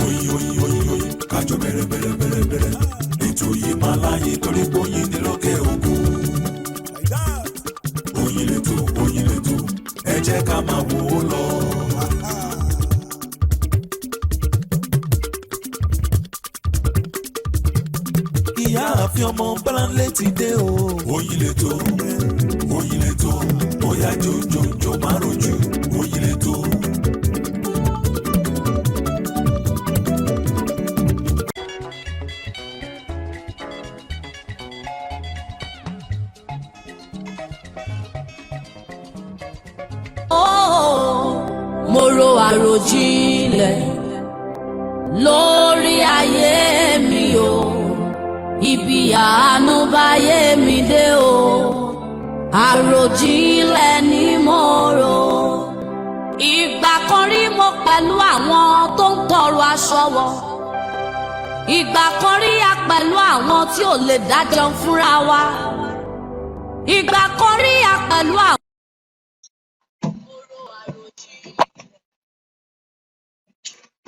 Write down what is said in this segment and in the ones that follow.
Oyin, oyin, oyin, oyin, kájọ bẹ̀rẹ̀ bẹ̀rẹ̀ bẹ̀rẹ̀ bẹ̀rẹ̀. Ètò yìí máa láyé torí pé oyin ní lókè òkun. Oyin lètò, oyin lètò, ẹ jẹ́ ká máa wò ó lọ. Ìyá àfin ọmọ Bọ́láńlé ti dé o. Oyin lètò, oyin lètò, bóyá jòjòjò má rojú, oyin lètò. Oh, mo ro àròjinlẹ̀ lórí ayé mi o, ibi àánú báyé mi dé o, àròjinlẹ̀ ni mo rò. Ìgbà kan rí mo pẹ̀lú àwọn tó ń tọrọ aṣọ wọ̀, ìgbà kan rí a pẹ̀lú àwọn tí ò lè dájọ́ fúnra wa, ìgbà kan rí a pẹ̀lú àwọn.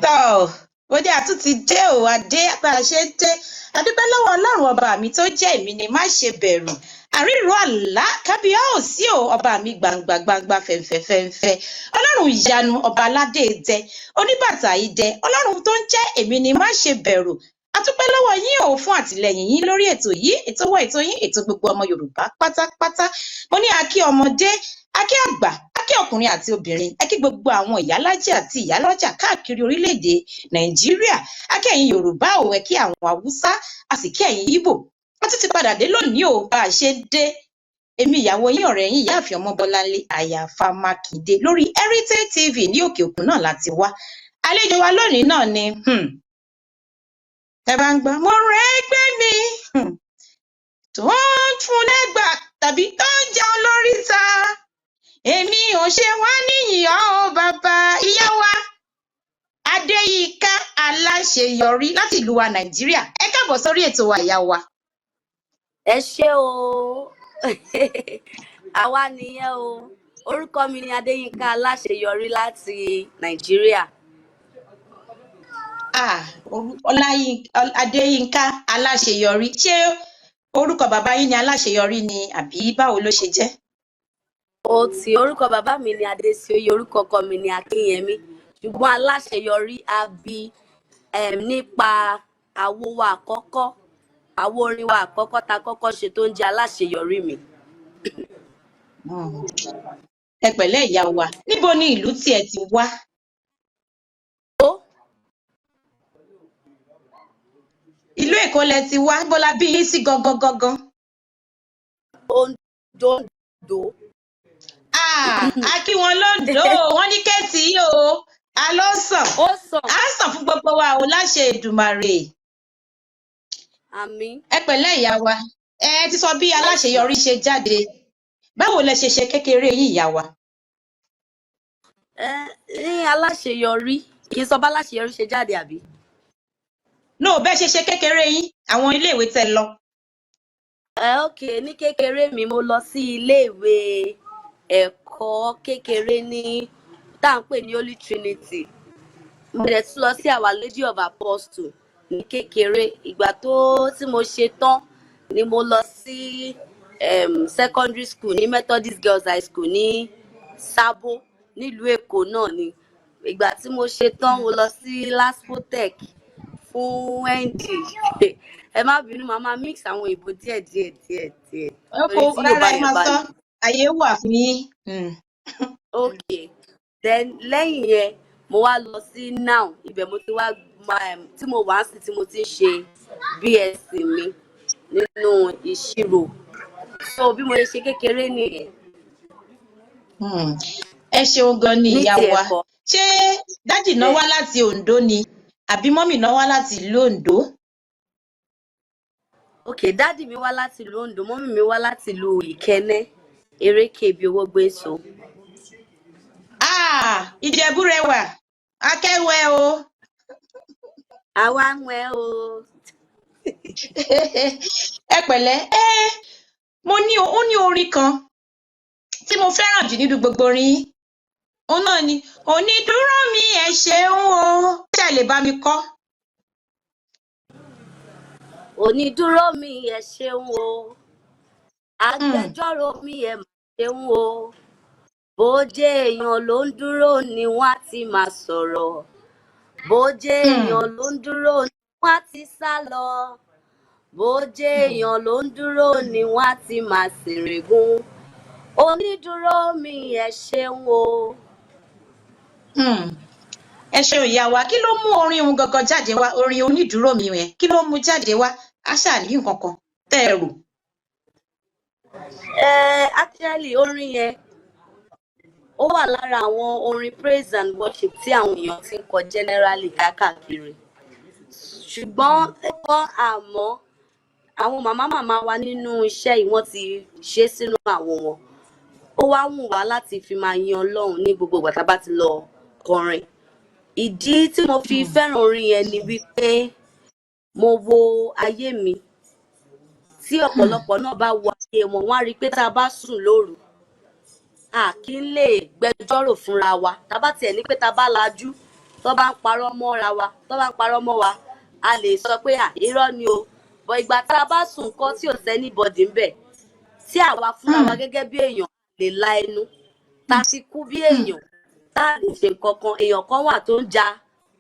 Tọ́ bóde àtúntì dé o, adé bá a ṣe ń dé. Adúpẹ́ lọ́wọ́ Ọlọ́run ọba mi tó jẹ́ èmi ni má ṣe bẹ̀rù. Àríró àlá kábíyèsí o, ọba mi gbangba gbangba fẹ̀ǹfẹ̀ fẹ̀ǹfẹ̀. Ọlọ́run ìyanu, ọba aládé idẹ, oníbàtà idẹ, Ọlọ́run tó ń jẹ́ èmi ni má ṣe bẹ̀rù. Adúpẹ́ lọ́wọ́ yín o fún àtìlẹyìn yín lórí ètò yìí, ètò wọ ètò yín, ètò gbogbo ọmọ Yorùbá pátápátá. Mo ní a kí ọmọdé, a kí àgbà, a kí ọkùnrin àti obìnrin, ẹ kí gbogbo àwọn ìyálájẹ àti ìyálọ́jà káàkiri orílẹ̀-èdè Nàìjíríà, a kí ẹ̀yin Yorùbá o, ẹ kí àwọn Haúsá, a sì kí ẹ̀yin Ìgbò. A tún ti padà dé lónìí o, bá a ṣe ń dé. Èmi ìyàwó yín, ọ̀rẹ́ yín, Ìyáàfin Ọmọbọ́láńlé Àyàfà Mákindé lórí Heritage TV ní òkè òkun náà láti wá. Àlejò wa lónìí náà ni ẹ bá ń gbọ́, mo rẹ́ ẹgbẹ́ mi tó ń fún lẹ́gbà tàbí tó ń jẹun lóríta. Èmi ò ṣe wá níyìn ọ́ o bàbá. Ìyá wa Adéyínká Aláṣeyọrí láti ìlú wa Nàìjíríà. Ẹ káàbọ̀ sórí ètò wa, ìyá wa. Ẹ ṣé o, àwa nìyẹn o. Orúkọ mi ni Adéyínká Aláṣeyọrí láti Nàìjíríà. Ah, Adéyínká Aláṣeyọrí. Ṣé orúkọ bàbá yín ni Aláṣeyọrí ni àbí báwo ló ṣe jẹ́? Ó ti orúkọ bàbá mi ni Adéṣeyọrí, orúkọ ọkọ mi ni Akínyẹmí. Ṣùgbọ́n Aláṣeyọrí a bí nípa àwo wa àkọ́kọ́, àwo orin wa àkọ́kọ́ ta kọ́kọ́ ṣe tó ń jẹ́ Aláṣeyọrí mi. Ẹ pẹ̀lẹ́ ìyá wa. Níbo ni ìlú tí ẹ ti wá? Ó Ìlú Èkó lẹ ti wá. Níbo la bí yín sí gangan gangan? Oǹdó, Oǹdó. Ah, a kí wọn lóńdó, wọ́n ní kẹ́ẹ̀tì yìí o, a ló sàn. Ó sàn. A sàn fún gbogbo wa o láṣẹ Èdùmàrè. Àmín. Ẹ pẹ̀lẹ́ ìyá wa. Ẹ ti sọ bí Aláṣeyọrí ṣe jáde. Báwo lẹ ṣe ṣe kékeré yín, ìyá wa? Ẹ ní Aláṣeyọrí, kì í sọ bá Aláṣeyọrí ṣe jáde àbí? No, bẹ́ẹ̀ ṣe ṣe kékeré yín, àwọn iléèwé tẹ́ lọ. Ẹ ok, ní kékeré mi mo lọ sí iléèwé ẹ̀kọ́ kékeré ní tá à ń pè ní Holy Trinity. Mo dẹ̀ tún lọ sí Our Lady of Apostle ní kékeré. Ìgbà tó tí mo ṣe tán ni mo lọ sí secondary school ní Methodist Girls High School ní Sábó nílùú Èkó náà ni. Ìgbà tí mo ṣe tán mo lọ sí LASPOTECH fún ND. Ẹ má bínú, màá máa mix àwọn òyìnbó díẹ̀ díẹ̀ díẹ̀ díẹ̀. Ó kò Torí tí Yorùbá rárá, ẹ yẹn máa bá sọ, le. àyè wà fún yín. Okay. Then lẹ́yìn yẹn mo wá lọ sí NOW, ibẹ̀ mo ti wá tí mo wà sí tí mo ti ń ṣe BSc mi nínú ìṣirò. So bí mo ṣe ṣe kékeré nìyẹn. Ẹ ṣeun gan ni Ní ìyá ti wa. ẹ̀kọ́. Ṣé dádì náà wá láti Oǹdó ni àbí mọ́mì náà wá láti ìlú Oǹdó? Ok, dádì mi wá láti ìlú Oǹdó, mọ́mì mi wá láti ìlú Ìkẹ́nnẹ́, Erékè ibi owó gbé so. Ah, Ìjẹ̀bú rẹwà, akẹ́wẹ́ o. Àwa ń wẹ̀ o. Ẹ pẹ̀lẹ́. Ẹ mo ní ó ní orin kan tí mo fẹ́ràn jù nínú gbogbo orin yín. Òun náà ni onídúró mi, ẹ ṣeun o. Ṣé ẹ lè bá mi kọ? Onídúró mi, ẹ ṣeun o. Agbẹjọ́rò mi, ẹ mà ṣeun o. Bó jẹ́ èèyàn ló ń dúró ni wọ́n á ti máa sọ̀rọ̀. Bó jẹ́ èèyàn ló ń dúró ni wọ́n á ti sá lọ. Bó jẹ́ èèyàn ló ń dúró ni wọ́n á ti máa ṣèrègùn. Onídúró mi, ẹ ṣeun o. Ẹ ṣeun, ìyá wa. Kí ló mú orin òun gangan jáde wá, orin onídùúró mi yẹn? Kí ló mú jáde wá? A ṣáà ní nǹkan kan tẹ́ ẹ rò. Actually, orin yẹn, ó wà lára àwọn orin praise and worship tí àwọn èèyàn ti ń kọ generally káàkiri, ṣùgbọ́n ẹ̀kọ́ àmọ́ àwọn màmá màmá wa nínú iṣẹ́ yìí, wọ́n ti ṣe sínú àwo wọn. Ó wá wù wá láti fi máa yin Ọlọ́run ní gbogbo ìgbà tá a bá ti lọ kọrin. Ìdí tí mo fi fẹ́ràn orin yẹn ni wípé mo wo ayé mi. Tí ọ̀pọ̀lọpọ̀ náà bá wo ayé wọn, wọ́n á rí i pé tá a bá sùn lóru, a kì í lè gbẹjọ́rò fúnra wa. Tá a bá tiẹ̀ ní pé tá a bá lajú, tó bá ń parọ́ mọ́ra wa, tó bá ń parọ́ mọ́ wa, a lè sọ pé à, irọ́ ni o. Bọ̀ ìgbà tá a bá sùn kọ́, tí ò sí anybody ńbẹ̀, tí àwa fúnra wa gẹ́gẹ́ bí èèyàn lè la ẹnu, tá a ti kú bí èèyàn, tá a lè ṣe nǹkan kan, èèyàn kan wà tó ń ja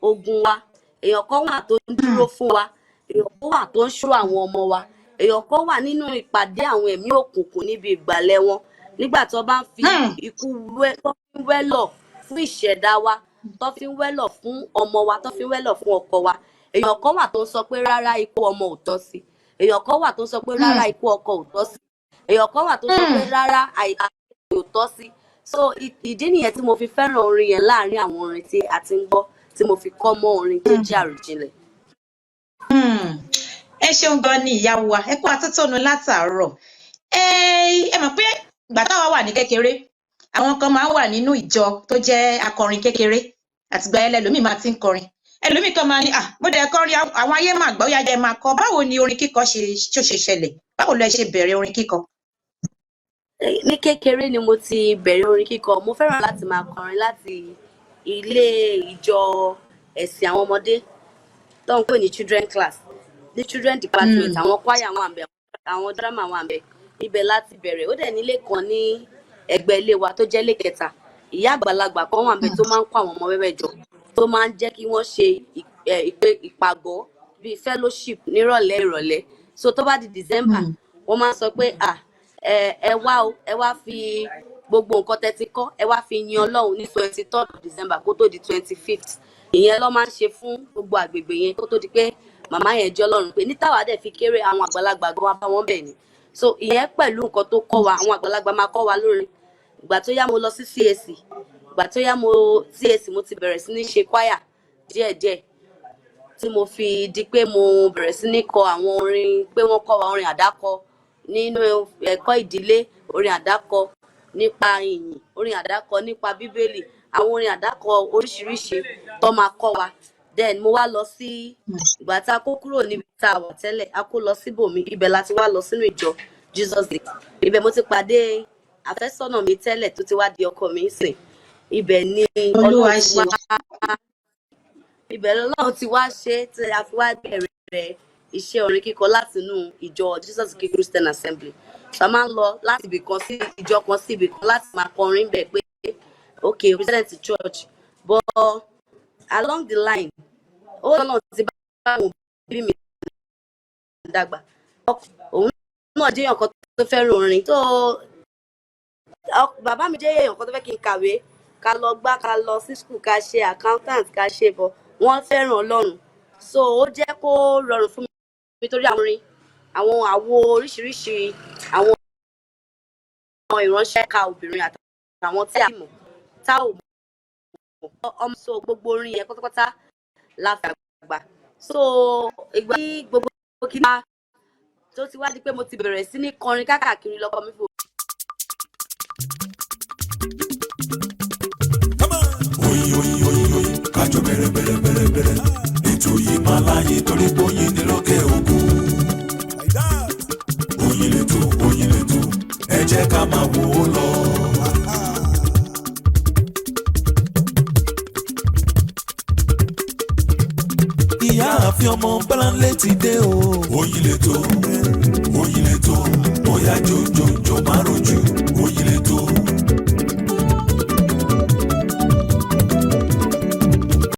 ogun wa, èèyàn kan wà tó ń dúró fún wa, èèyàn kan wà tó ń ṣọ́ àwọn ọmọ wa, èèyàn kan wà nínú ìpàdé àwọn ẹ̀mí òkùnkùn níbi ìgbàlẹ̀ wọn nígbà tó bá ń fi ikú wẹ́, tó fi ń wẹ́lọ̀ fún ìṣẹ̀dá wa, tó fi ń wẹ́lọ̀ fún ọmọ wa, tó fi ń wẹ́lọ̀ fún ọkọ wa. Èèyàn kan wà tó ń sọ pé rárá, ikú ọmọ ò tọ́ sí. Èèyàn kan wà tó ń sọ pé rárá, ikú ọkọ ò tọ́ sí. Èèyàn kan wà tó sọ pé rárá, àìsàn ò tọ́ sí. So ìdí nìyẹn tí mo fi fẹ́ràn orin yẹn láàrin àwọn orin tí a ti ń gbọ́, tí mo fi kọ́ mọ́ orin tó jẹ́ àròjinlẹ̀. Ẹ ṣeun gan ni, ìyá wa. Ẹ kú atótónu látàárọ̀. Ẹ mọ̀ pé ìgbà táwa wà ní kékeré, àwọn kan máa ń wà nínú ìjọ tó jẹ́ akọrin kékeré, àtìgbà yẹn lẹlòmíì máa ti ń kọrin. Ẹlòmíì kan máa ní, "À, mo dẹ̀ kọrin, àwọn ayé máa gbọ́, yá jẹ́ máa kọ." Báwo ni orin kíkọ ṣe ṣó ṣe ṣẹlẹ̀? Báwo lẹ ṣe bẹ̀rẹ̀ orin kíkọ? Ní kékeré ni mo ti bẹ̀rẹ̀ orin kíkọ. Mo fẹ́ràn láti máa kọrin láti ilé ìjọ ẹ̀sìn àwọn ọmọdé tó ń pè ní children class, ní children department. Àwọn choir wà ńbẹ̀, àwọn drama wà ńbẹ̀. Ibẹ̀ láti bẹ̀rẹ̀. Ó dẹ̀ nílé kan ní ẹ̀gbẹ́ ilé wa tó jẹ́ ilé kẹta. Ìyá àgbàlagbà kan wà ńbẹ̀ tó máa ń kó àwọn ọmọ wẹ́wẹ́ jọ, tó máa ń jẹ́ kí wọ́n ṣe ìpàgọ́ bíi fellowship nírọ̀lẹ́ ìrọ̀lẹ́. So tó bá di December, wọ́n máa ń sọ pé, "À, ẹ wá o, ẹ wá fi gbogbo nǹkan tẹ́ ti kọ́, ẹ wá fi yin Ọlọ́run ní 23rd December kó tó di 25th." Ìyẹn ló máa ń ṣe fún gbogbo àgbègbè yẹn kó tó di pé màmá yẹn jẹ́ Ọlọ́run pé ní táwa dẹ̀ fi kéré, àwọn àgbàlagbà gan wá bá wọn bẹ̀ ni. So ìyẹn pẹ̀lú nǹkan tó kọ́ wa, àwọn àgbàlagbà máa kọ́ wa lórin. Ìgbà tó yá, mo lọ sí CAC. Ìgbà tó yá, mo CAC, mo ti bẹ̀rẹ̀ sí ní ṣe choir díẹ̀díẹ̀, tí mo fi di pé mo bẹ̀rẹ̀ sí ní kọ àwọn orin pé wọ́n kọ́ wa orin àdákọ nínú ẹ̀kọ́ ìdílé, orin àdákọ nípa ìyìn, orin àdákọ nípa Bíbélì, àwọn orin àdákọ oríṣiríṣi tó máa kọ́ wa. Then mo wá lọ sí, ìgbà tá a kó kúrò níbi tá a wà tẹ́lẹ̀, a kó lọ síbòmí. Ibẹ̀ la ti wá lọ sínú ìjọ Jesus Day. Ibẹ̀ mo ti pàdé àfẹ́sọ́nà mi tẹ́lẹ̀ tó ti wá di ọkọ mi sìn. Ibẹ̀ ni Olúwa Ọlọ́run ti ṣeun. wá, ibẹ̀ lọ́lọ́run ti wá ṣe tí a fi wá bẹ̀rẹ̀ iṣẹ́ orin kíkọ látinú ìjọ Jesus King Christian Assembly. So a máa ń lọ láti ibì kan sí ìjọ kan sí ibì kan láti máa kọrin bẹ̀ pé okay, president church. But along the line, ó lọ́nà ti bá àwọn òbí mi dàgbà, òun náà jẹ́ èèyàn kan tó fẹ́ràn orin. So bàbá mi jẹ́ èèyàn kan tó fẹ́ kí n kàwé, ká lọ gbá, ká lọ sí school, ká ṣe accountant, ká ṣe bọ̀. Wọ́n fẹ́ràn Ọlọ́run, so ó jẹ́ kó rọrùn fún mi torí àwọn orin, àwọn àwo oríṣiríṣi, àwọn ìránṣẹ́ ka obìnrin àtàwọn tí a mọ̀ tá ò mọ̀ ọmọ. So gbogbo orin yẹn pátápátá la fi àgbà. So ìgbà tí gbogbo kí ni tó ti wá di pé mo ti bẹ̀rẹ̀ sí ní kọrin káàkiri, lọ́kọ mi fò Oyin, oyin, oyin, oyin, kájọ bẹ̀rẹ̀ bẹ̀rẹ̀ bẹ̀rẹ̀ bẹ̀rẹ̀. Ètò yìí máa láyé torí pé oyin ní lókè òkun. Oyin lètò, oyin lètò, ẹ jẹ́ ká máa wò ó lọ. Ìyáàfin ọmọ Bọ́láńlé ti dé o. Oyin lè tó, oyin lè tó, bóyá jòjòjò má rojú, oyin lè tó.